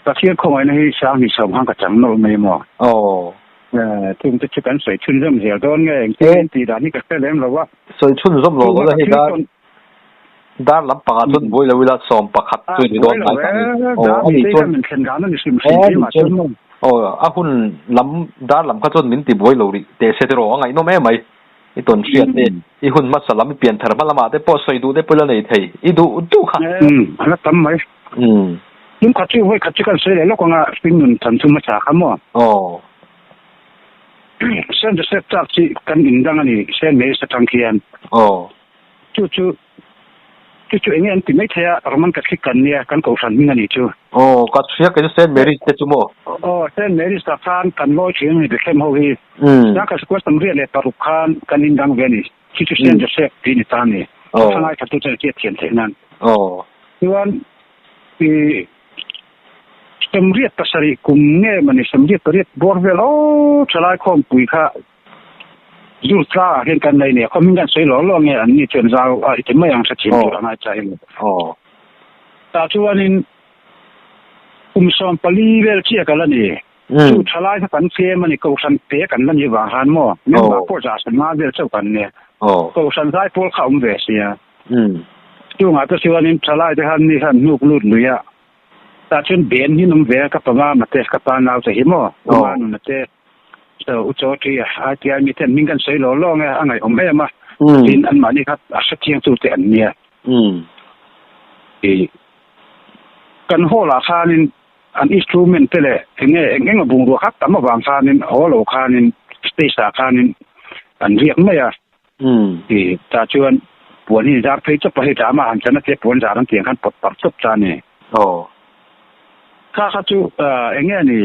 Pathian khawngaihna hi sang hi sawm khan ka chang nawlh mai maw? Aw. Chung te chu kan sawi chhunzawm zel dawn nge engtin in tih dan hi ka hre lem lo a. Sawi chhunzawm lo lo la hei dar dar lam pangah chuan buai lo ila 11 chu ni dawn hnai ta ni. Aw a nih chuan a nih chuan aw a hun lam dar lam kha chuan min ti buai lo rih teh se tiraw a ngaihnawm em mai. I tawn hriat te i hun hmasa lam i pian thar hma lamah te pawh sawi duh te pawh i la nei thei i duh duh kha. A la tam mai. Tum khat chu vawi khat chu kan sawi leh lawk anga hring nun than chu hmasa kha maw? Aw. Saint Joseph Church hi kan indang a ni Saint Mary's atang khian. Aw. Chu chu chu chu enge an ti mai thei a, Roman Catholic kan nia, kan kohhran hming a nih chu. Aw, ka hria kei chu Saint Mary's te chu maw? Aw, Saint Mary's ah khan kan ngawi thin a ni Bethlehem ho hi. Sangkhat square 36 khan kan indang ve a ni. Chu chu Saint Joseph tih ni ta a ni. Aw. Thlangai thattu chuan a chiat thiam theih nan. Aw. Chuan i 87 kum nge mawni 88 bawr vel aw thalai khawmpui kha Zu tla ah hian kan nei nia, khawm in kan sawi lawk lawk nge an ni chuan zau a i ti mai ang hrethiam tur a ngai chai lo. Tah chuanin kum 14 vel chiah ka la ni. Chu thalai kha kan tlem a ni, Kohhran pe kan la ni vang khan maw, member pawh 150 vel chauh kan nia. Kohhran zai pawl kha a awm ve sia. Chungah te chuanin thalai te khan ni khan hnuk lut lui a, tah chuan ben hi an awm ve a, ka panga mate, ka pa naute hi maw, Uma nuna te. U chaw ṭi a, ITI mi ten hming kan sawi law law nge a ngaihawm em a, tin anmahni kha a hrethiang tu te an nia. I kan hall ah khanin an instrument te leh eng nge eng eng a bungrua kha tam avang khanin haw lo khanin stage ah khanin an riak mai a. I tah chuan puan hi zar phei chawp a, hei drama han chan a tia puan zar an tih ang khan pawt parh chawp ta a ni. Kha kha chu eng nge ni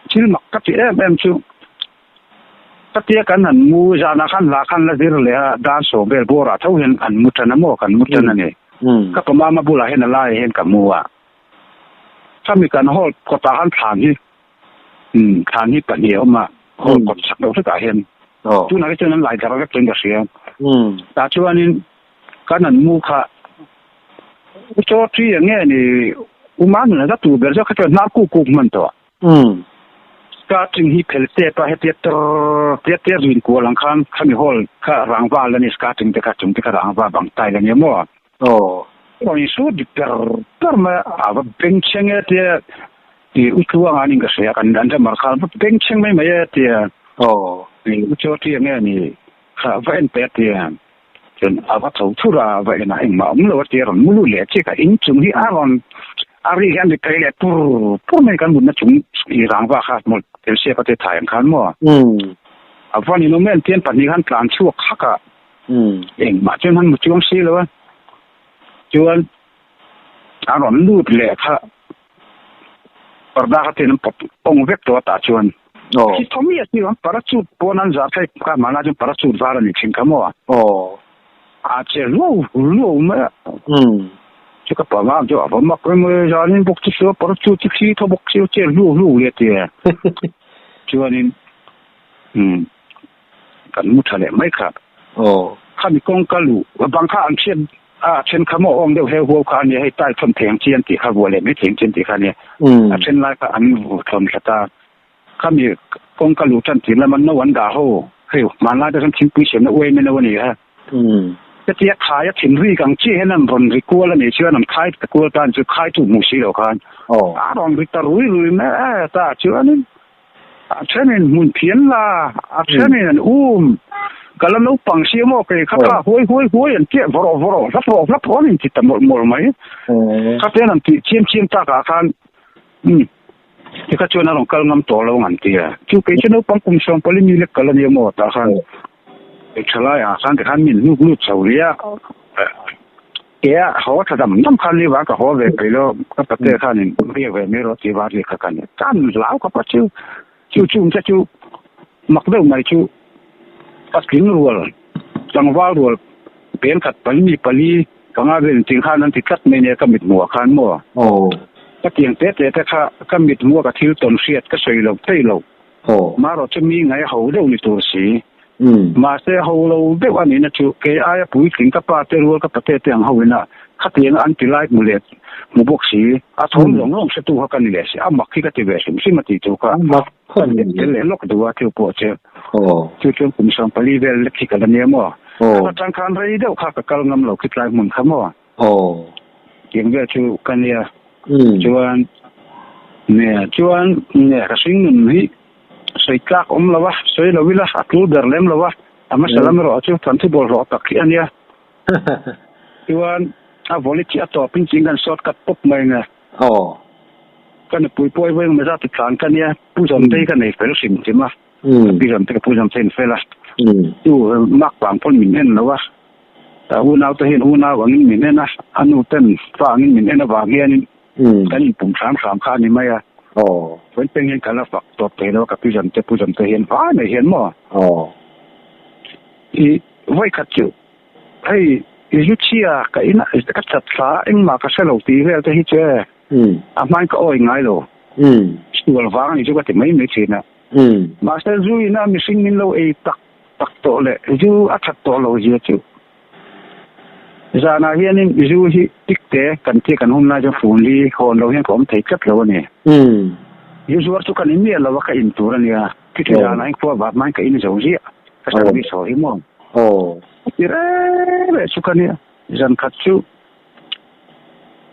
Thil mak ka ti em em chu ka tia kan han mu zanah khan hla khan la zir leh a dan sawm vel bawrah tho hian an mu tan a maw kan mu tan a ni. Ka pa mama bulah hian a laiah hian ka mu a. Khami kan hall kawtah khan thlan hi thlan hi pahnih a awm a hall kawt chak deuh hlekah hian tunah hi chuan an lai dar vek chuan ka hria. Tah chuanin kan han mu kha U chaw thi ang nge ni U Manuna za tu ber zawk kha chuan hnar kuk kuk hman tawh. Skirting hi phel step a hetia tir tia tia zin kual ang khan khami hall kha rangva la ni skirting te kha chung te kha rangva bang tai la nia maw. Rawn insu dik per per mai a, a va bengchheng e tia ti U Tluanga an in ka hria kan an ramar khan va bengchheng mai mai e tia U chaw thi ang nge ni kha va en pe tia. Chuan a va tho thur a, va enah engmah awm lo a ti a rawn mu lut leh chiah a, inchung hi a rawn a ri hian ri phei leh pur pur mai kan mutna chung i rangva kha mawlh tel siak a te thai ang khan maw a va ni awm em tian pahnih khan tlan chhuak hak a, engmah chuan han mu chuang si lo a, chuan a rawn lut leh kha Parda kha ten an pawt awng vek tawh a tah chuan khi thaw miah si lo an parachute pawn an zar thei kha hmanlai chuan parachute var a ni thin kha maw a che luau luau mai a chu ka pa ngam chu a va mak em mai zanin bawk chu chu parachute chu khi thaw bawk si che luau luau leh tia chuanin kan mu tha leh mai kha khami kawngka luh bang kha an hriat A then kha maw awm deuh heu huau kha a nia, hei tai thawn thei ang chi an tih kha vuah leh mai thei ang chi an tih kha a nia. A then lai kha an vu thawn hlat a, khami kawngka luh tan tir lama no an dah ho, hei hmanlai te chuan thingpui siamna uai mai no a ni kha. Hetia khai a thin rik ang chiah hian an rawn ri kual a nih chuan an khai ta kual tan chu khai tu hmuh si lo khan a rawn ri ta rui rui mai a ta chuanin A thenin hmun phian la, a thenin an um. Ka la naupang si maw kei kha kha huai huai huai an tiah vawrawh vawrawh hlap rawh hlap rawh an inti ta mawlh mawlh mai. Khaten an tih chiam chiam takah khan umm tikha chuan a rawn kal ngam tawh lo ang an ti a. Chu kei chu naupang kum 14 mi lek kal a nia maw tah khan thalai ah khan tikhan min hnuk lut chho rih a. Kea haw tha dam dam khan ni vang ka haw ve peih lo, ka pate khanin riak ve mai rawh tih vang riak kha ka ni. Tan hlau ka pa chu, chu chung te chu mak deuh mai chu patling rual, tlangval rual peng khat pali mi pali panga vel inting khan an ti tlat mai nia ka mit hmuh ah khan maw. Ka tiang te te te kha ka mit hmuh a ka thil tawn hriat ka sawi lo thei lo. Marawh chu mi ngai ho deuh ni tur si. Mahse ho lo deuh a nihna chu kei aia puitling ka pa te rual ka pate te ang ho ina khatianga an ti lai hmu leh Hmu bawk si, a thawm zawng zawng hretu kha ka ni leh si, a mak hi ka ti ve hrim hrim a tih chu kha ka let tel leh lawk duh a thil pawh chu. Chu chuan kum 14 vel lek hi ka la nia maw? Kha atang khan rei deuh kha ka kal ngam lo khitlai hmun kha maw? Tiang vel chu ka nia. Chuan ne chuan ne ka hring nun hi sawi tlak awm lo a, sawi lo ila a tul ber lem lo a, a hmasa lam erawh chu thanthu bawlhhlawh tak hi a nia. Chuan a volley khi a tawp in ching kan short cut pawp mai nge. Aw. Ka nupui pawh i vawi engemaw zat i tlan ka nia, Pu Zawmtei ka nei fel hrim hrim a, ka pi Zawmtei ka Pu Zawmtei in fel a, chu mak vang pawn min en lo a, a unau te hian unau angin min en a, a nu ten fa angin min en avang hianin kan inpum hram hram kha a ni mai a. Aw. Chuan peng hian ka la fak tawp thei lo a, ka pi Zawmtei Pu Zawmtei hian vai mai hian maw. Aw. I vawi khat chu Hei, i zu chhia ka in a, ka chat thla a, engmah ka hre lo tih vel te hi chu e, a hmain ka awi ngai lo. Sual vang a ni chu ka ti mai mai thin a. Mahse, zu ina mihring min lo ei tak tak tawh leh zu a that tawh lo zia chu. Zanah hianin zu hi tik te kan tia kan hun lai chuan fun li hawn lo hian ka awm thei tlat lo a ni. Zu zuar chu ka ni miah lo a, ka in tur a nia. Chuti zanah hian khua vak hmain ka in zo ziah, ka service haw hi maw. Ti reng reng chu ka nia, zan khat chu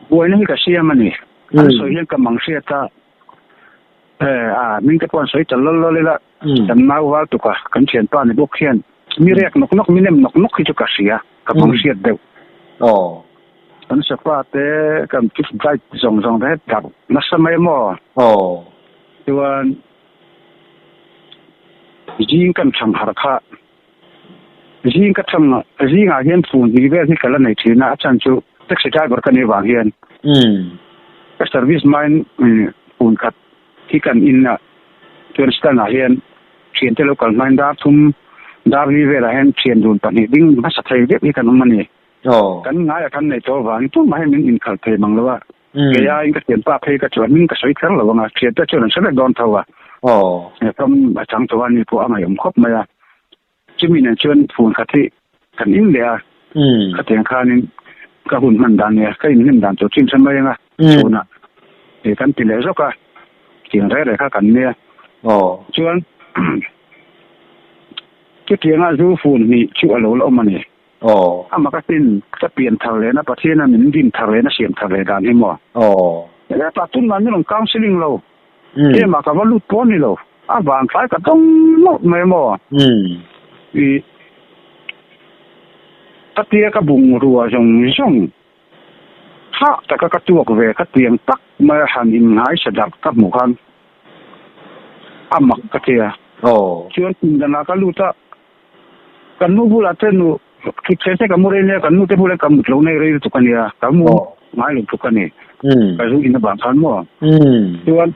buaina hi ka siam a ni. An sawi hian ka mang hriat a, a hming te pawh an sawi ta lawl lawl ila, kan nau val tuk a, kan thianpa ni bawk hian mi rek nawk nawk, mi nem nawk nawk hi chu ka hria, ka mang hriat deuh. Kan sapa te, kan guide zawng zawng te dak nasa mai maw? Chuan zing kan thang harh kha. Zing ka thang zingah hian phone hnih vel hi ka la nei thin a, a chhan chu taxi driver ka nih vang hian ka service hmain phone khat hi kan in a, chuan stand ah hian thiante lo kal hmain dar thum dar li velah hian thian dun pahnih ding hmasa thei deuh hi kan awm a ni. Kan ngaia kan nei tawh avangin tumah hian min inkhalh thei mang lo a. Kei aiin ka thianpa phei ka chuan hming ka sawi kher lo ang a, thiante chuan an hre vek dawn tho a. Kam a chang tawh a ni pawh a ngaihawm khawp mai a. Chumi nen chuan phone khat hi kan in leh a, khatiang khanin ka hun hman dan nia, ka inhnem dan tur chin hre mai ang a, chhunah kan ti leh zawk a, tiang reh reh kha kan nia. Chuan chutianga zu phone hnih chu a lo la awm a ni. Aw. Amah ka tin, ka pian thar lehna Pathiana min din thar lehna siam thar leh dan hi maw? Aw. Hetah tunah min rawn counselling lo. Ema ka va lut pawh ni lo. A van tlai ka dawng mawlh mai maw? I ka tia ka bungrua zawng zawng hah taka ka tuak ve ka tiang tak mai a han inngaisa darh ka hmuh khan a mak ka tia. Aw. Chuan pindanah ka lut a. Kan nu bulah te nu thut thei se ka mu rei nia, kan nu te bulah ka mut lo nei rei lutuk a nia, ka mu ngai lo tluk a ni. Ka zu in avang khan maw. Chuan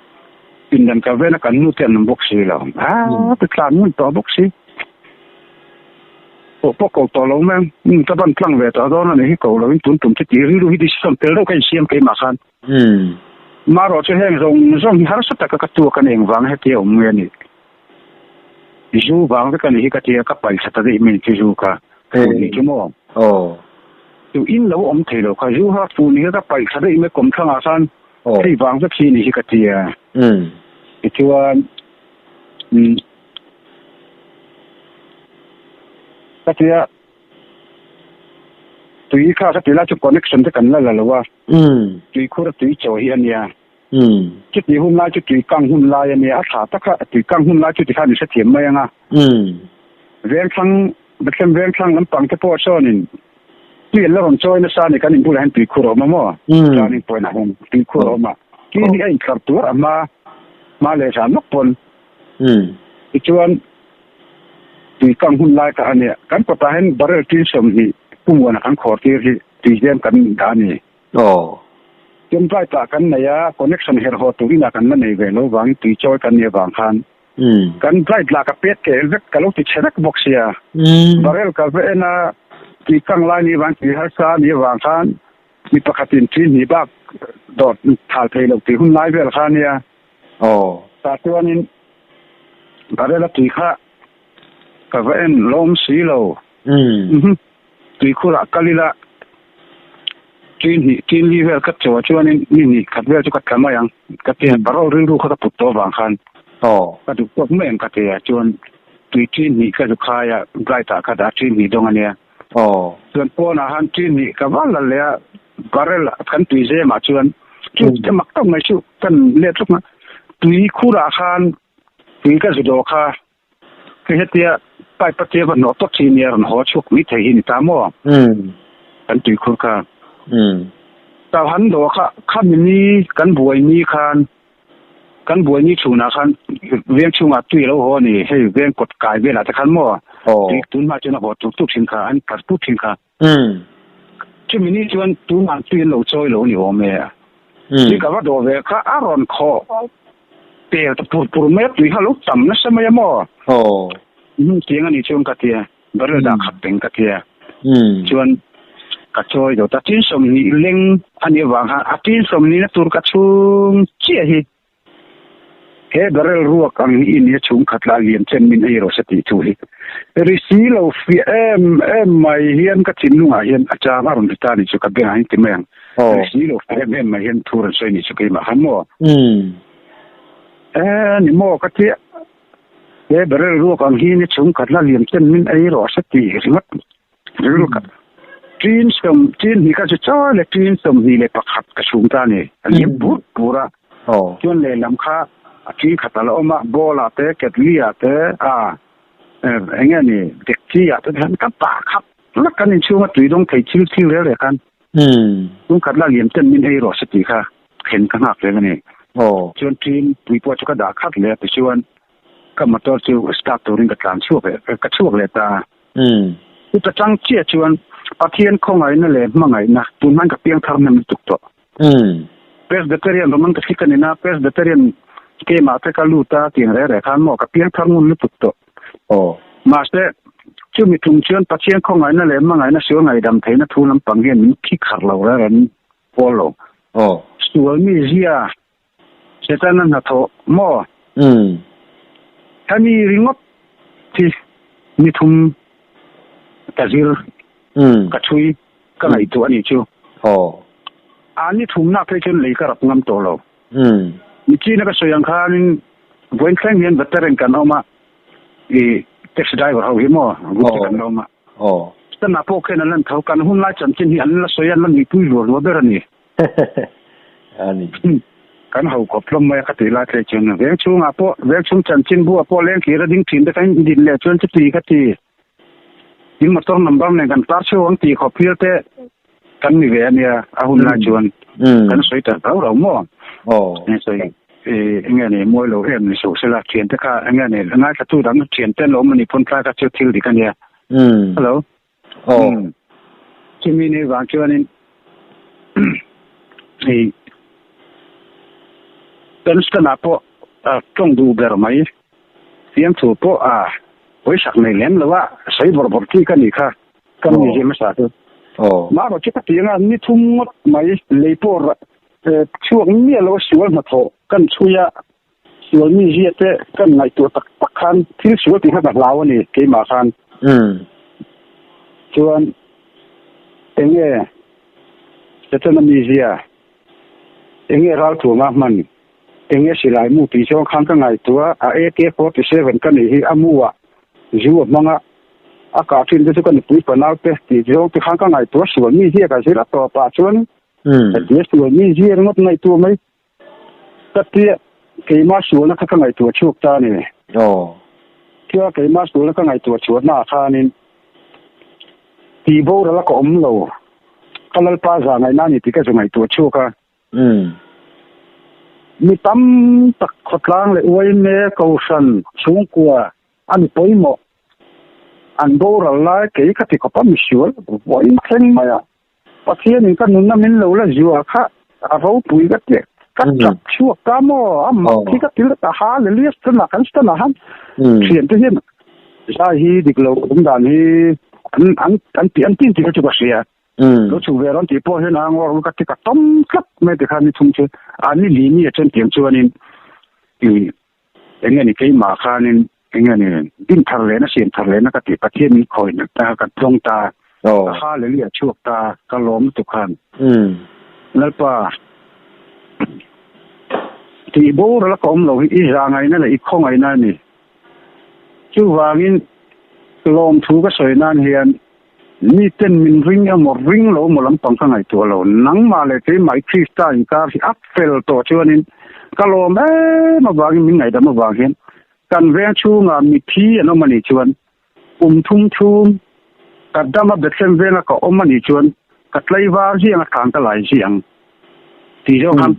pindan ka vena kan nu te an awm bawk si lo. Aa ti tlan ngun tawh bawk si. Pawh pawh ko tawh lo mai ang. Ka ban tlang ve tawh dawn a ni hi ko lo in tun tum chu tih rilru hi decision tel deuh ka insiam keimah khan. Marawh chu heng zawng zawng hi harsa taka ka tuak a ni engvang hetia awm nge a ni. Zu vang vek a ni hi ka tia ka paih thla ta daih mai chu zu kha fu ni chu maw? Aw. Chu in lo awm thei lo kha zu kha fu ni kha ka paih thla daih mai kawm thlangah khan hei vang vek hi ni hi ka tia. Tichuan ka tia tui kha ka ti lai chu connection te kan la la lo a tuikhur a tui chaw hi a nia. Chuti hun lai chu tui kang hun lai a nia, a tha tak a, tui kang hun lai chu tikhan i hrethiam mai ang a. Vengthlang, Bethlehem Vengthlang lampang te pawh sawnin tui an la rawn chawi nasa a ni, kan inbulah hian tui khur a awm a maw? Turning point ah hian tui khur a awm a, khi hi a inthlar tur a hma, hma leh zan lawk pawn. Tichuan tui kang hun lai kha a nia, kan kawtah hian barrel tin 20 pumuana kan khawr tir hi tui zem kan dah a ni. Aw. Tum tlai tah kan nei a, connection herh haw tur inah kan la nei ve lo vang, tui chawi kan nih avang khan. Kan bright lah ka pet keh vek, ka lo ti chhe vek bawk sia. Barrel ka va en a, tui kang lai nih vang, tui harsa nih avang khan mi pakhatin tui hnih bak dawt thal thei lo tih hun lai vel kha ania. Aw. Tah chuanin barrel a tui kha ka va en lawm si lo. Tuikhurah kal ila. Tin hnih tin li vel ka chaw chuanin ni hnih khat vel chu ka tla mai ang ka ti a, barrel rilru kha ka put tawh avang khan ka duh tawk mai ang ka ti a, chuan tui tin hnih ka zu khai a, bright ah ka dah a tin hnih dawng a nia. Chuan pawnah khan tin hnih ka va la leh a, barrel kan tui zem ah chuan chu mak tawk mai chu kan let tluk a, tui khurah khan tui ka zu dawh kha Hei hetia pipe a tia va hnawh tawp chi nia rawn haw chhuak mai thei hi ni ta maw? Kan tuikhur kha. Tau han dawh kha khami ni kan buai ni khan kan buai ni chhunah khan veng chhungah tui a lo haw a ni. Hei veng kawt kai velah te khan maw tui tun hma chuan a haw tuk tuk thin kha an kar tuk thin kha. Chumi ni chuan tunah tui an lo chawi lo a ni awm e. Tui ka va dawh ve kha a rawn khawh pel ta pur pur mai a, tui kha a lo tam nasa mai a maw? Tiang a nih chuan ka ti a, barrel dah khat peng ka ti a. Chuan ka chawi dawt a, tin 20 leng a nih avang khan a tin 20 na tur ka chhung chiah hi. He barrel ruak ang hi i nia chhung khat lah lian chen min ei rawh se tih thu hi ri si lo fiah em em mai hian ka thinlungah hian a chang a rawn ri ta ni chu ka bengah hian ti mai ang. Ri si lo fiah em em mai hian thu rawn sawi ni chu keimah khan maw? E ni maw ka tia he barrel ruak ang hi nia chhung khat lah lian chen min ei rawh se tih ringawt rilru ka tin sawm tin hnih ka chu chaw leh tin 21 ka chhung ta a ni a liam bur bur a chuan lehlam kha a tin khat a la awm a ball ah te ketli ah te a eng nge ni dekchi ah te hian ka pah khat lak kan inchhung a tui dawng thei thil thil rel rek khan chung khat la liam ten min ei rawh se tih kha thlen ka nghak zel a ni chuan tin pui pawh chu ka dah khat leh a tichuan ka motor chu start turin ka tlan chhuak leh ka chhuak leh ta a. Chuta tang chiah chuan Pathian khawngaihna leh hmangaihna tun hmain ka piang thar hnem lutuk tawh. Presbyterian Roman Catholic ka ni na, Presbyterian keimah te ka lut a tiang reh reh khan maw ka piang thar ngun lutuk tawh. Mahse, chumi tum chuan Pathian khawngaihna leh hmangaihna sual ngaihdam theihna thu lampang hian min khi khar lo reh reh min pawl lo. Sual mi zia Setana hnathawh maw? Hemi ringawt hi ni thum ka zir, ka chhui, ka ngaihtuah a nih chu. A ni thumna phei chuan lei ka rap ngam tawh lo. Michina ka sawi ang khanin vawiin thleng hian veteran kan awm a, i taxi driver ho hi maw group te kan la awm a. Setana pawh khian an lan tho, kan hun lai chanchin hi an la sawi a, an la nuipui luah luah ber a ni. Ani. Kan ho khawp hlawm mai a ka tih lai tlei chuan veng chhungah pawh veng chhung chanchinbu ah pawh leng kir a ding thin te kha in din leh chuan chuti ka ti. In motor number nen kan tar chhuak ang tih khawp hial te kan ni ve a nia a hun lai chuan kan sawi ta rau rau maw. Nge sawi eng nge ni mawi lo em ni suh sela thian te kha eng nge ni ngaithla tu dang thian te an lo awm a ni pawn tlai kha chu thil dik a nia. Hello. Chumi ni vang chuanin hei Dunstan ah pawh tawng duh ber mai fiamthu pawh a pawisak nei lem lo a sawi bawrh bawrh chi ka nih kha ka mi zir hmasa chu. Mahrawh chu ka ti anga ni thum ngawt mai lei pawh chhuak miah lo a sual hnathawh kan chhui a Sual mizia te kan ngaihtuah tak tak khan thil sual tih kha ka hlau a ni keimah khan. Chuan enge Setana mizia, enge ralthuama hman, enge silai mu tih zawng khan ka ngaihtuah a, AK-47 ka nih hi a mu ah zu a hmang a, a kah thin te chu ka nupui fanau te tih zawng te khan ka ngaihtuah sual mizia ka zir a tawpah chuan ka sual mizia ringawt ngaihtuah mai. Ka tia keimah sualna kha ka ngaihtuah chhuak ta a ni. Tia keimah sualna ka ngaihtuah chhuahna ah khanin tih boral a ka awm lo, ka Lalpa zah ngaihna a ni tih ka zu ngaihtuah chhuak a. Mi tam tak khawtlang leh uaime kohhran chhungkua a ni pawimawh. An boral lai kei ka ti khawp a, misual vawiin thleng mai a. Pathianin ka nunna min lo la zuah kha a ropui ka ti ka tap chhuak ta maw a mak hi ka til ta hallelujah stana kan stana han thian te hian zai hi dik lo awm dan hi an an an ti an tin ti chu ka hria lo chhuk ve rawn tih pawh hian a ngawr ka ti ka tawm tlat mai ti khan ni thung chu a ni li ni a chen tiang chuanin i Eng nge ni keimah khanin eng nge ni din thar lehna siam thar lehna ka tih Pathian min khawih ta ka tlawng ta. Ka haleluia chhuak ta ka lawm lutuk khan. Lalpa tih boral a ka awm lo hi i zahngaihna leh i khawngaihna a ni. Chuvangin lawmthu ka sawi nan hian miten min ring emaw ring lo emaw lampang ka ngaihtuah lo. Nangmah leh keimah i Krista inkar hi a fel tawh chuanin ka lawm em avangin min ngaihdam avang hian kan veng chhungah mithi an awm a nih chuan Kum thum chhung ka dama Bethlehem venga ka awm a nih chuan ka tlaivar ziang a tlan ka lai ziang tih zawk khan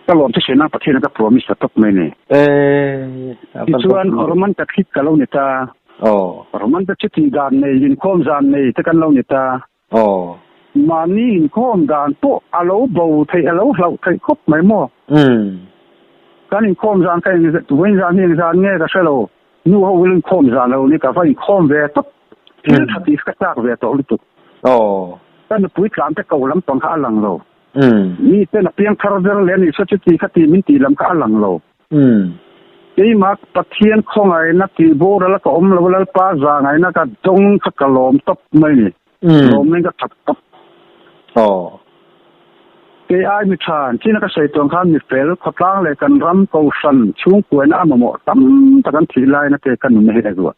ka lawm chu sawi nan Pathian a ka promise ta tawp mai a ni. Tichuan Roman Catholic ka lo ni ta. Roman te chu tih dan nei, inkhawm zan nei te kan lo ni ta. Mahni inkhawm dan pawh a lo bo theih, a lo hlauh theih khawp mai maw? Kan inkhawm zan ka eng vawiin zan hi eng zan nge ka hre lo. Nu ho wil inkhawm zan lo ni ka va inkhawm ve tawp. Thil tha tih ka chak ve tawh lutuk. Ka nupui tlan te ko lampang kha a lang lo. Mi ten a piang thar ber leh a nih saw chuti kha ti min tih lam kha a lang lo. Keimah Pathian khawngaihna tih boral a ka awm lo, Lalpa zahngaihna ka dawng kha ka lawm tawp mai ni. Lawmna in ka that tawp. Kei ai mi tha, china ka sawi tuang khan mi fel, khawtlang leh kan ram kohhran chhungkuaina a mamawh tam tak an thih laina te ka nunna hi a zuah.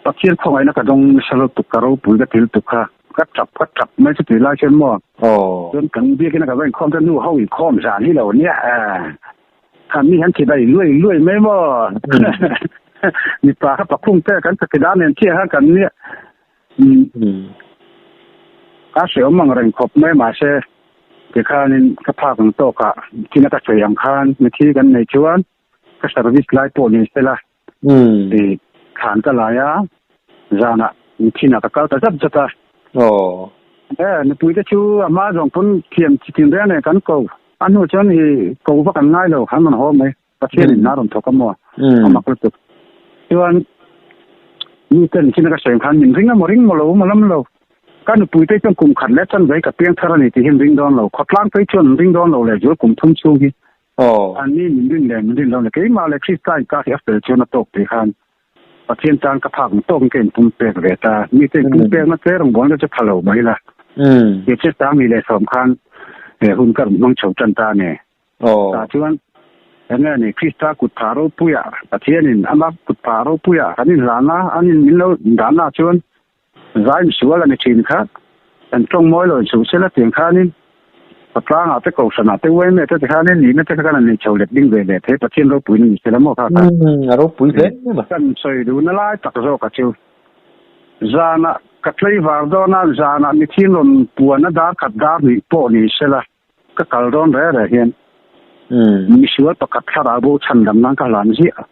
Pathian khawngaihna ka dawng nasa lutuk, ka ropui ka ti lutuk kha, ka tap ka tap mai chu tih lai chuan maw? Chuan kan biakina ka va inkhawm chuan nu ho inkhawm zan hi lo nia, kha mi han thi bai luai luai mai maw? Mipa kha pakhung te kan chakidar nen chiah khan kan nia. Ka hreawm ang reng khawp mai mahse tikhanin ka phak ang tawkah thina ka sawi ang khan mithi kan nei chuan ka service lai pawh ni sela Ti thlan ka lai a, zanah mithinah ka kal ta zat zat a. E, nupui te chu a hma zawng pawn thiam chi tin reng nen kan ko. A hnu chuan i ko vak an ngai lo, an rawn haw mai. Pathian in hna rawn thawk a maw? A mak lutuk. Chuan mi ten thina ka sawi khan min ring emaw ring maw lo maw lam lo. Ka nupui te chuan kum khat leh chanve ka piang thar a ni tih hi an ring dawn lo. Khawtlang phei chuan an ring dawn lo leh zual kum thum chhung hi. An ni min rin leh min rin lo le keimah leh Krista inkar hi a fel chuan a tawk tih khan Pathian tan ka phak ang tawkin ka inpum pek ve ta. Mite inpum pekna che rawngbawlna chu tha lo mai la. Kei che sang ni leh sawm khan he hun ka rawn hmang chho tan ta a ni. Tah chuan enge ni Krista kut phah ropuia Pathianin ama kut phah ropuia kan inhlana an in min lo dahna chuan Zai misual a ni thin kha, kan tawng mawi lo inchhuh sela tiang khanin Patlangah te Kohhranah te uaime te tikhanin nihna te kha kan han nei chho let ding ve leh thei Pathian ropuina ni sela maw kha kha. A ropui hle mai. Kan sawi duhna lai tak zawk a chu. Zanah ka tlaivar dawn a, zanah mithin rawn puan a dar khat dar hnih pawh ni sela ka kal dawn reh reh hian misual pakhat thlarau bo chhandam nan ka hlan ziah.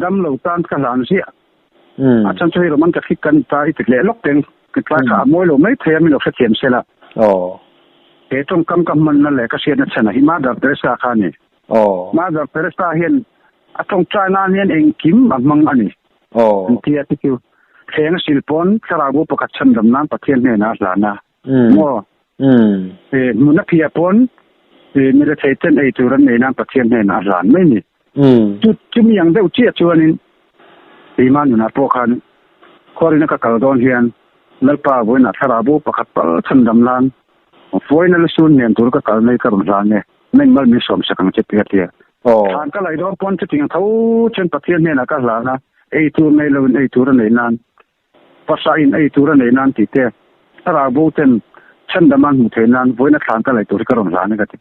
Dam lo tan ka hlan ziah. A chan chu hei Roman Catholic kan ta i ti leh lawk teng tlai kha a mawi lo mai thei a min lo hrethiam sela. He tawngkam ka hmanna leh ka hriatna chhan ah hi Mother Teresa kha a ni. Mother Teresa hian a tawngtai nan hian engkim a hmang a ni. An ti a ti chu thleng a sil pawn thlarau bo pakhat chhandam nan Pathian hnenah a hlan a. Maw? Hmun a phiah pawn mi rethei ten ei tur an nei nan Pathian hnenah a hlan mai ni. Chu chumi ang deuh chiah chuanin keimah nunah pawh khan khuarina ka kal dawn hian Lalpa vawiinah thlarau bo pakhat pal chhandam nan vawiina lusun nen tur ka kal mai ka rawn hlan e, na inmal min sawm sak ang che ti a ti a. Thlan ka laih dawn pawn chutiang tho chuan Pathian hnenah ka hlan a, ei tur nei loin ei tur a neih nan Pasa in ei tur a nei nan tih te, thlarau bo ten chhandam an hmuh theih nan vawiin a thlan ka laih tur hi ka rawn hlan a ka ti.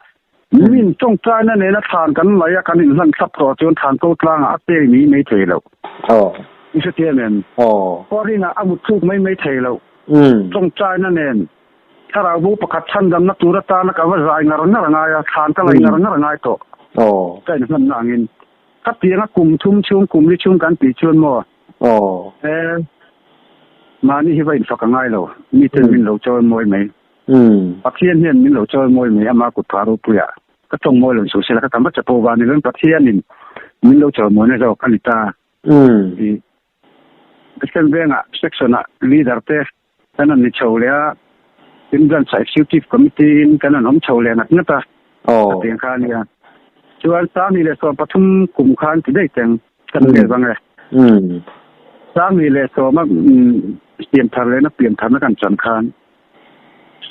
Min tawngtaina nena thlan kan laih a kan inhlan thlap tawh chuan thlan ko tlangah a pek mai mai thei loh. I hrethiam em? Kawrinah a mut thluk mai mai thei loh. Tawngtaina nen thlarau bo pakhat chhandamna tur atana ka va zai ngar ngar a ngai a, thlan ka laih ngar ngar a ngai tawh. Ka inhlanna angin. Khatianga kum thum chhung kum li chhung kan tih chuan maw? Aw. E, mahni hi va infak a ngai lo. Mi ten min lo chawi mawi mai. Pathian hian min lo chawi mawi mai ama kut phah ropuiah. Ka tawng mawi lo insuh sela ka tam va chapo va ni loin Pathianin min lo chawi mawina zawk a ni ta. I Pathian vengah section-ah leader te kan han ni chho leh a, tin branch executive committee in kan han awm chho leh ngat ngat a, ka tiang kha a nia. Chuan Sangni leh 13 kum khan ti daih teng kan vel vang e. Sang ni le so ma siam thar le na pian thar na kan chan khan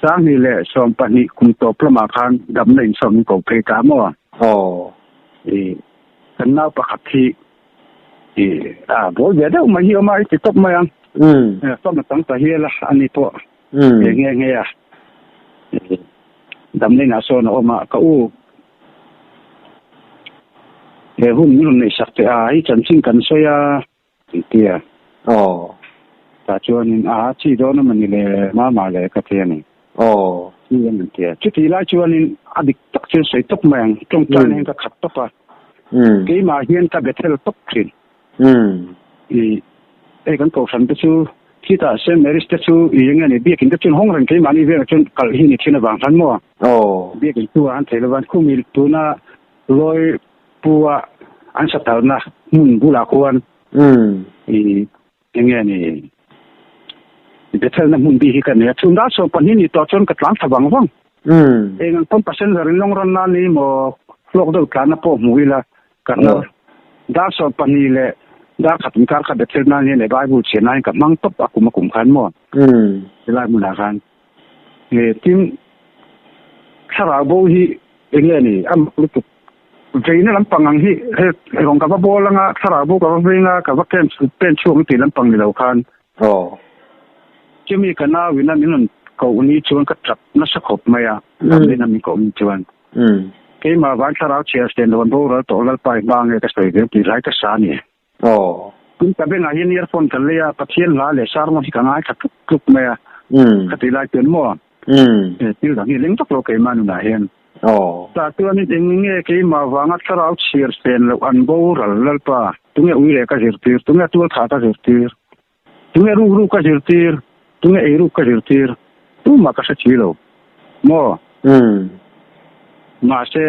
sang ni le som pahnih kum tawp lamah khan damna in sawm in ko phei ta maw oh i kan nau pakhat hi i a bawl ve deuh mai hi awm a i ti tawp mai ang sawm a chang ta hial a ani pawh nge nge nge a damna inah sawn a awm a ka u he hun min rawn neih sak teh a hei chanchin kan sawi a Tih tia. Aw. Tah chuanin a chi dawn a mawni le mama le ka ti a ni. Aw. Chi a ni tia. Chutih lai chuanin a dik tak chuan sawi tawp mai ang. Tawngtaina hian ka khat tawp a. Keimah hian ka bethel tawp thin. I hei kan kohhran te chu khitah Saint Mary's te chu i eng nge ni biakin te chuan hawng reng keimahni velah chuan kalh hi ni thin avang khan maw. Aw. Biakin chu a han thei lova khumi tuna lawi Pu a an satalna hmun bulah khuan i eng nge ni Bethelna hmun bik hi ka nei a, chhun dar 12 ni tawh chuan ka tlan thla vang vang. Eng ang pawn passenger in lawng rawn nan ni maw hlawk deuh tlanna pawh hmu ila ka hnar dar 12 leh dar khat inkar kha Bethel nan hian leh Bible chhiar nan hian ka hmang tawp a kum a kum khan maw helai hmunah khan tin thlarau bo hi eng nge ni a mak lutuk. Veina lampang ang hi he rawng ka va bawl anga thlarau bo ka va veng a ka va ken pen chhuak ang tih lampang ni lo khan. Aw. Chumi ka nau ina min rawn koh ni chuan ka tap nasa khawp mai a, lam ina min koh ni chuan. Keimah van thlarau chhiar sen lo an boral tawh Lalpa i hma nge ka sawi ve tih lai ka sa a ni. Aw. Tin ka bengah hian earphone ka lei a, Pathian hla leh sermon hi ka ngaithla tluk tluk mai a. Ka tih lai chuan maw? Thil dang hi leng vak lo keimah nunah hian. Aw. Tah chuan eng nge keimah vanga thlarau chhiar sen loh an boral Lalpa? Tunge ui leh ka zirtir? Tunge tualtha ka zirtir? Tunge rukru ka zirtir? Tunge eiruk ka zirtir? Tumah ka hre thi lo. Maw? Mahse,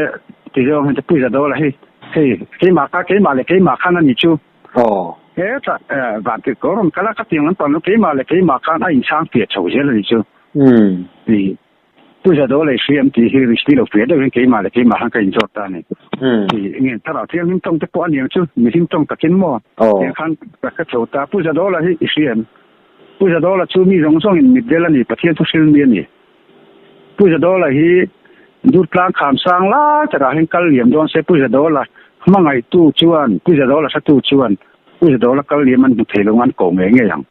tizawng hian puisa dawl a hei, hei, keimah kha, keimah leh keimah khan a ni chu. Aw. Hetah, vantirhkoh rawn kal a, ka tiang lampang lo keimah leh keimah khan a inchhang piah chho zel a ni chu. Ti. Puisa dawl ei hriam tih hi ri lo piah deuhin keimah leh keimah khan ka inzawt ta a ni. Ti, nge thlarau thianghlim tawng te pawh a niang chu, mihlim tawng takin maw? Tiang khan ka hre chho ta. Puisa dawla hi i hriam. Puisa dawla chu mi zawng zawngin mitdel a ni, Pathian thu hril mi a ni. Puisa dawla hi Durtlang kham sang lai takah hian kal liam dawn se Puisa dawla hmangaihtu chuan, Puisa dawla hratu chuan Puisa dawla kal liam an hmu thei lo an ko ngei ngei ang.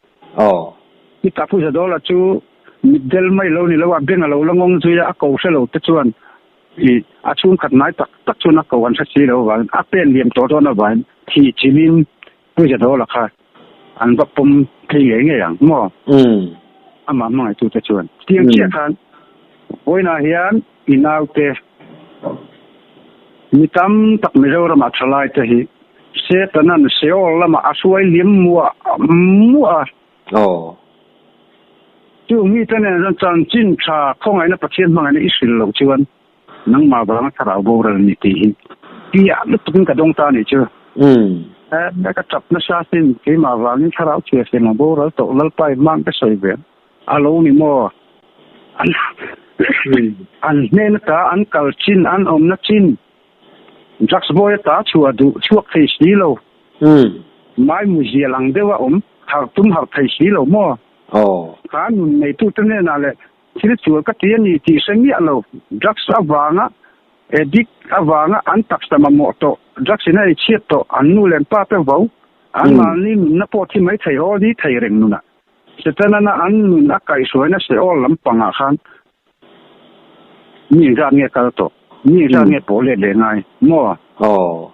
Chutah Puisa dawla chu Mitdel mai lo ni lo a, beng a lo la ngawng zui a, a ko hre lo te chuan i a chhungkhat nai tak tak chuan a ko an hre si lo avangin a pen liam tawh dawn avangin thih chilhin Puja Dawla kha an va pawm thei ngei ngei ang maw? Amah hmangaihtu te chuan. Tiang chiah khan vawiinah hian i naute mi tam tak Mizoramah thalai te hi Setanan Seol lamah a hruai liam muah muah a. Aw. Chu mite nen chuan chanchin tha khawngaihna Pathian hmangaihna i hrilh loh chuan nangmah vanga thlarau boral ni tih hi piah lutukin ka dawng ta a nih chu. He ka tap nasa sin keimah vangin thlarau chhia siam ang boral tawh Lalpa i hmang ka sawi ve a lo ni maw? An an hnen ata an kal chin an awmna chin drugs bawi ata chhuah duh chhuak thei si lo. Mai muzial ang deuha awm harh tum harh thei si lo maw? Aw. Kha nun neitute hnenah leh thil sual ka ti a ni tih hre miah lo. Drugs avanga addict avanga an taksa mamawh tawh, drugs in a ei chhiat tawh, an nu leh an pa te vo, an mahni nunna pawh thi mai thei haw ni thei reng nunah. Setana an nun a kaihhruaina Seol lampangah khan Mi engzat nge kal tawh? Mi engzat nge pawh let leh ngai? Maw? Aw.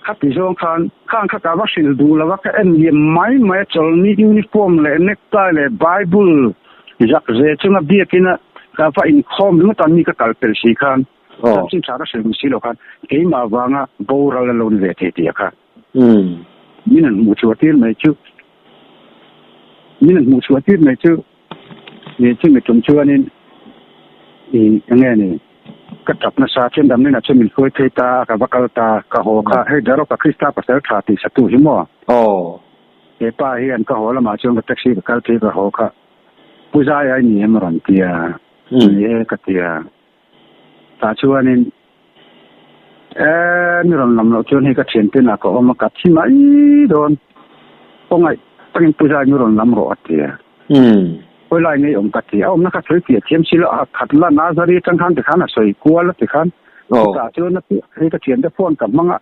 Khati zawng khan, khang kha ka va hrilh duh lo a, ka en liam mai mai a, chawlhni uniform leh necktie leh Bible zak ze chunga biakin a ka va inkhawm ringawt a, mi ka kal pel si khan, chanchin tha ka hrilh duh si lo khan, keimah vanga boral a lo ni ve thei tih a kha. Min an hmuh chhuah tir mai chu, min an hmuh chhuah tir mai chu. Ni chumi tum chuanin i enge ni ka tap nasa chuan damlina chu min hruai phei ta a, ka va kal ta, ka haw kha hei Daroka Krista pasal tha tih satu hi maw? Aw. He pa hian ka haw lamah chuan ka taxi ka kal phei ka haw kha Pu Zaia i ni em a rawn ti a, ni e ka ti a, tah chuanin e mi rawn lam loh chuan hei ka thianten ah ka awm a, ka thi mai dawn, khawngaih. takin pu zai mi rawn lam rawh a ti a. Khawi lai nge i awm ka ti a, a awmna kha sawi piah thiam si lo a, khat la Nazari atang khan tikhan a sawi kual a tikhan chutah chuan a piah hei ka thiante phone ka hmang a,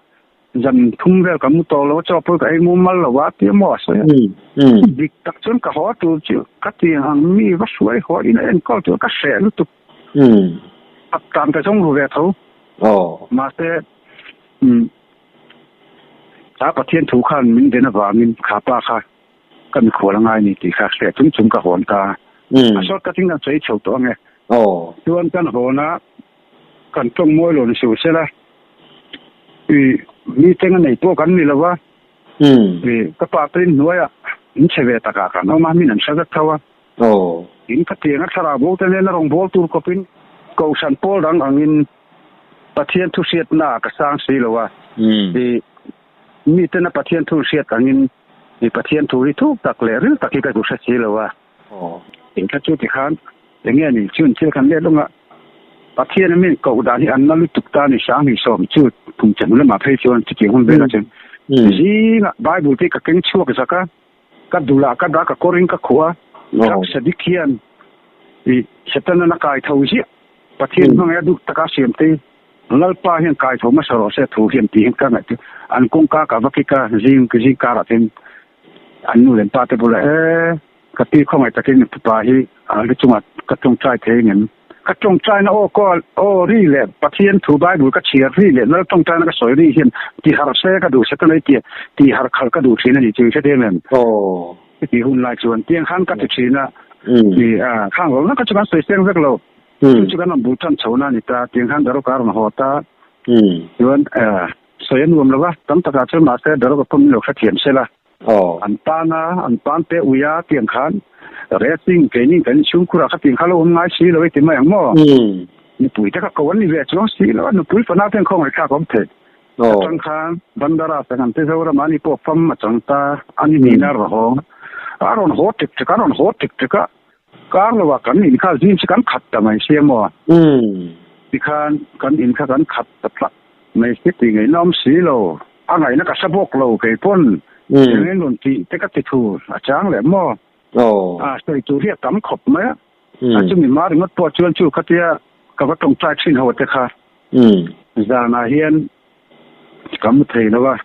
zan thum vel ka mu tawh lo a, chaw pawh ka ei mumal lo a ti a maw a sawi a. Dik tak chuan ka haw tur chu ka ti ang mi va hruai haw in a enkawl tur ka hreh lutuk. Ap tan ka zawng ru ve tho. Mahse a Pathian thu khan min den avangin kha pa kha ka mikhual a ngai ni tih kha hriat chung chung ka hawn ta. A short cutting kan sawi chho tawh ange. Chuan kan hawn a, kan tawng mawi lo ni suh sela, i mi teng a nei pawh kan ni lo va, i ka pa te in hnuaiah in che ve takah kan awm a, min an hre vek tho a. In ka tiang a thlarau bo te nena rawn bawl tur kawpin Kohhran pawl dang angin Pathian thu hriatnaah ka sang si lo a, i Mitena Pathian thu hriat angin i Pathian thu hi thuk tak leh ril tak hi ka duh hre si lo a. Eng kha chu tikhan eng nge ni chun thil kan let lawng a, Pathian a min koh dan hi an na lutuk ta ni sang hi sawm chu kum chang lamah phei chuan chutiang hun velah chuan zingah Bible te ka keng chhuak zak a, ka dulah ka dah ka kawrin ka khuh a, drugs addict hian i Setana na kai tho ziah Pathian hmangaih a duh taka siam te Lalpa hian kai tho hmasa rawh se thu hian tih hian ka ngaihtuah an kawngka ka va kik a zing zing karah chuan an nu leh pa te bulah e ka pi khawngaih takin fapa hi a lu chungah ka tawngtai thei ngem ka tawngtaina aw kaw aw ri leh Pathian thu Bible ka chhiar ri leh Lal tawngtaina ka sawi ri hian ti harh se ka duh se ka nei ti ti harh khalh ka duh thin a ni chu i hre thei em ti hun lai chuan tiang khan ka ti thin a ni a khang rawlna ka chu kan sawi seng vek lo Chu chu kan rawn bul tan chho na a ni ta, tiang khan Daroka a rawn haw ta. Chuan sawi a nuam lo va, tam takah chuan mahse Daroka pawh min lo hrethiam sel a. An tan a, an tan te ui a tiang khan racing keini kan inchhungkhurah kha tiang kha lo awm ngai si lo i ti mai ang maw? Nupui te kha ko an ni ve chuang si lo a, nupui fanau te an khawngaihthlak awm thei. Atang khan Bandara te kan ti Zoram ani pawh fam a chang ta, a ni nihna a rawn haw. A rawn haw ṭek ṭek a, a rawn haw ṭek ṭek a. Kar lo ah kan in kha zim chu kan khat ta mai sia maw? Tikhan kan in kha kan khat ta tlat mai si tih ngaihna awm si lo. A ngaihna ka hre bawk lo kei pawn eng eng rawn tih te ka ti thu a chang leh maw? A sawi tur hi a tam khawp mai a. A chumi hma ringawt pawh chuan chu khatia ka va tawngtai thin ho te kha zanah hian ka mu thei lo a,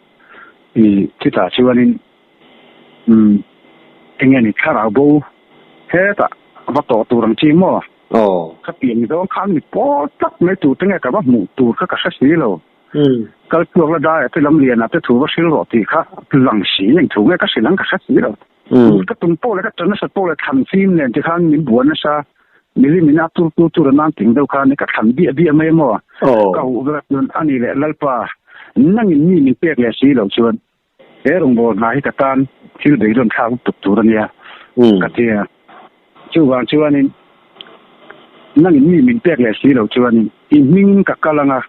i chutah chuanin umm eng nge ni thlarau bo hetah va tawh tur ang chi maw? Ka pian zawng khan mi pawl tlat mai tur te nge ka va hmuh tur kha ka hre si lo. Kal chhuak la daiah te lam lianah te thu va hril rawh tih kha lang si eng thu nge ka hrilh ang ka hre si lo. Ka tum pawh leh ka ṭan nasa pawh leh thlan fim nen tikhan min buan nasa. Milim in a tur tur tur a nan ting deuh khan ka thlan biah biah mai maw? Ka huh vek chuan a ni leh Lalpa, nangin mi min pek leh si lo chuan he rawngbâwl hna hi ka tan thil beidawn thlak lutuk tur a nia ka ti a. Chuvang chuanin nangin mi min pek leh si lo chuanin i hmingin ka kal ang a,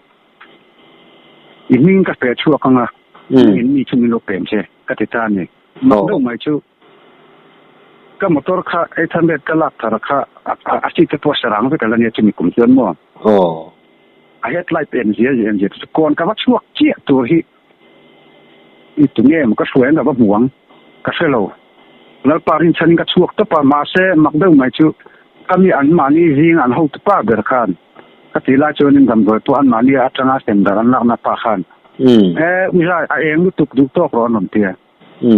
i hmingin ka feh chhuak ang a, nangin mi chu min lo pem che ka ti ta a ni. Mak deuh mai chu Ka motor kha 800 ka lak thar kha a seat te pawh sarang vek ala nia chumi kum chuan maw. A headlight en zia en zia chu kawn ka va chhuak chiah tur hi i tu nge maw ka hruai ang ka va hmu ang ka hre lo. Lalpa rinchhanin ka chhuak tawp a mahse mak deuh mai chu ka mi an mahni zing an hotu pa ber khan ka tih lai chuanin damdawi pawh an mahni atanga semdar an lakna pa khan e uzai a eng lutuk duh tawk rawh an rawn ti a.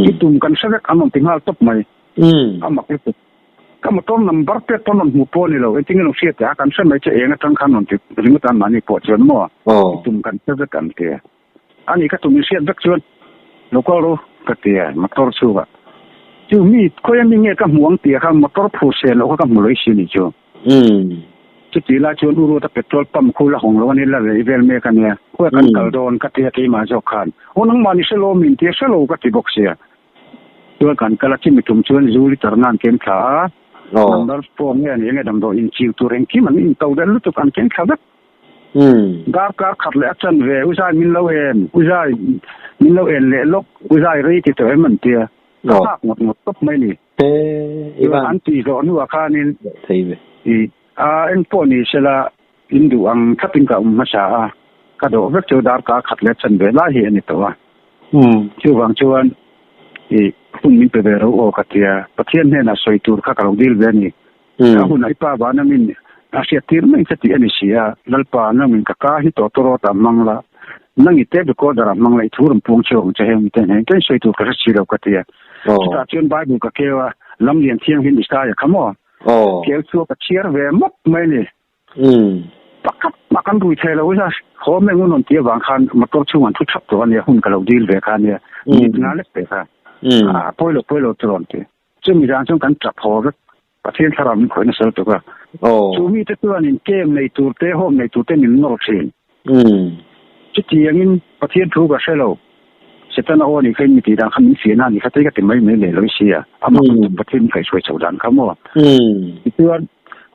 I tum kan hre vek an rawn ti nghal tawp mai. A mak lutuk. Ka motor number te pawn rawn hmu pawh a ni lo. Engtin nge rawn hriat teh a, kan hre mai che eng atang khan rawn ti ringawt a anmahni pawh chuan maw i tum kan hre vek an ti a. Ani ka tum i hriat vek chuan lo kal ru ka ti a motor chhungah. Chu mi khawi ami nge ka hmu ang tih ah khan motor phur sen loh kha ka hmu lo i si ni chu. Chuti lai chuan u Ruata petrol pump khu la hawng lo a ni la rei vel mek a nia. Khawi kan kal dawn ka ti a keimah zawk khan. Aw nangmah ni hre lo min ti a hre lo ka ti bawk sia. Chuan kan kal a chimi tum chuan zu liter nan kem thla a. Number phone nge a ni enge damdawi inchiu tur engkim an into del lutuk an kem thla vek. Darkar khat leh a chan ve u zai min lo en u zai min lo en leh lawk u zai rei ti tawh em an tia. Ka nghak ngawt ngawt tawp mai ni. An tih zawh hnuah khanin i a eng pawh ni sela in duh ang thlapin ka awm hmasa a, ka dawh vek chu darkar khat leh chan ve lai hi a ni tawh a. Chuvang chuan i Hun min pe ve ro aw ka tia. Pathian hnenah sawi tur kha ka lo dil ve a ni. A hunah i pa vana min a hriat tir mai che tih a ni si a. Lalpa, nangin ka ka hi tawtawrawtah hmang la, nang i tape recorder ah hmang la, i thu rawn puang chhuak ang che heng miten heng ken sawi tur ka hre si lo ka tia. Chutah chuan Bible ka keu a, Lamlian Thianghlim Isaiah kha maw? Kel chu ka chhiar ve mawp mai a ni. Pakhat mah kan rui thei lo a, haw meng un rawn tih avang khan motor chhung an thu thap tawh a nia, hun ka lo dil ve kha a nia, mit nga lek ve kha. A pawi lo pawi lo chu rawn ti. Chumi zan chuan kan tap haw vek, Pathian thlarau min khawih nasa lutuk a. Chu mite chuanin camp nei tur te, home nei tur te min nawr thin. Chutiangin Pathian thu ka hre lo, Setana aw nih kha in mi tih dan kha min fiahna a nih kha tei ka ti mai mai leh lo i sia, amah kan tum Pathian min kaihhruai chho dan kha maw? Tichuan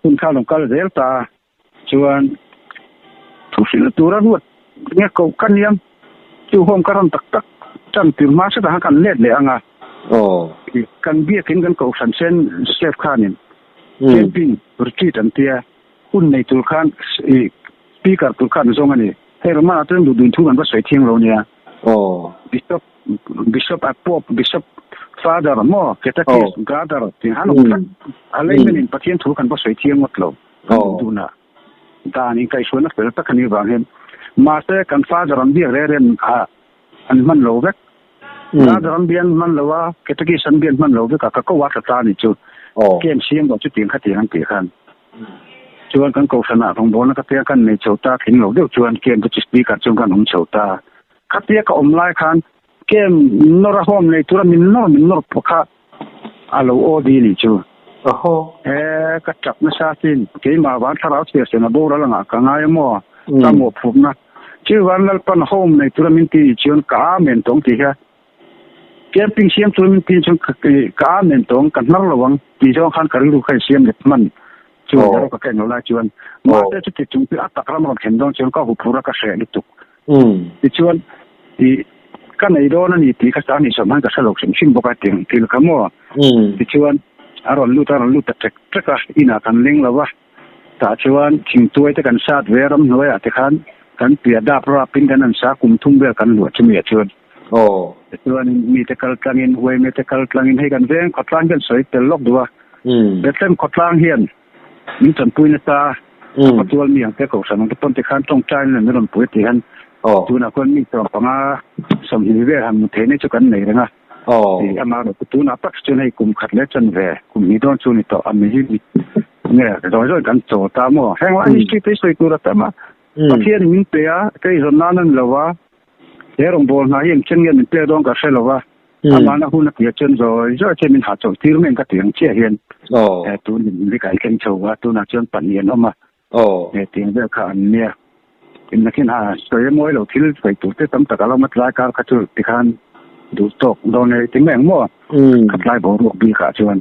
hun kha a rawn kal zel ta a, chuan thu hrilh tura ruat nge koh ka niam, chu home ka rawn tak tak tan tir hma hretah khan kan let leh ang a, kan biakin kan kohhran sen Joseph khanin camping retreat an tia, hun nei tur khan speaker tur khan zawng a ni. Hei Roman ah chuan duh duhin thu kan va sawi thiang lo nia. Bishop, Bishop a Pope, Bishop, Father maw, Catechist, Brother tih han awm tlat. A layman in Pathian thu kan va sawi thiang ngawt lo. Kan duh duhna dan inkaihhruaina fel tak a nih vang hian. Mahse kan Father an biak reng reng a an hman lo vek. Brother an bian hman lo a, Catechist an bian hman lo vek a, ka ko a tla ta a nih chu. Camp siam lo chu tiang kha tiang an tih khan. Chuan kan kohhranah rawngbawlna ka tia kan nei chho ta tling lo deuh chuan camp te chu speaker chuan kan awm chho ta. Khatia ka awm lai khan camp nawr a home nei tura min nawr min nawr pawh kha a lo aw di nih chu. E ka tap nasa sin keimah van thlarau chhiar sen a boral angah ka ngai a maw ka mawhphurhna. Chuvan Lalpan home nei tura min ti nih chuan ka amen tawng tih hian Camping siam chuan min tin chuan ka amen tawng ka hnar lo ang tih zawng khan ka rilru kha insiam let hman chuan erawh ka ken lo lai chuan mahse chuti chung chu a tak ram rawn thlen dawn chuan ka huphur a ka hreh lutuk tichuan ih ka nei dawn a ni tih kha a nih sawm han ka hre lo hrim hrim bawk a tiang thil kha maw tichuan a rawn lut a rawn lut ta ṭek ṭek a inah kan leng lo va tah chuan thingtuai te kan sat ve a ramhnuaiah te khan kan piah dap rapin kan han sa kum thum vel kan luah chumi ah chuan. Aw. Tichuanin mite kal tlangin, uaime te kal tlangin hei kan veng khawtlang hian sawi tel lawk duh a. Bethlehem khawtlang hian min tanpui nasa a patual mi ang te kohhran ang te pawn tikhan tawngtaina nen min rawn pui tih hian tunah khuan mi 15 20 vel han hmu theihna chu kan nei reng a. Amah erawh chu tunah tak chuan hei kum khat leh chanve kum hnih dawn chu ni tawh a mi hi nge zawi zawi kan chaw ta maw? Heng lai history te hi sawi tur a tam a. Pathian min pe a, kei zawn nan a ni lo va, he rawngbâwl hna hi engchen nge min pek dawn ka hre lo va, amahna hun a tia chuan zawi zawi chuan min hahchawlh tir mai ang ka ti ang chiah hian tun in rik a thleng chho a, tunah chuan pahnih an awm a, he tiang vel kha an nia. Nakin ha sawi a mawi lo thil sawi tur te tam tak a lo awm a, tlai kar kha chu tikhan duh tawk dawn e ti mai ang maw? Khatlai boruak bikah chuan.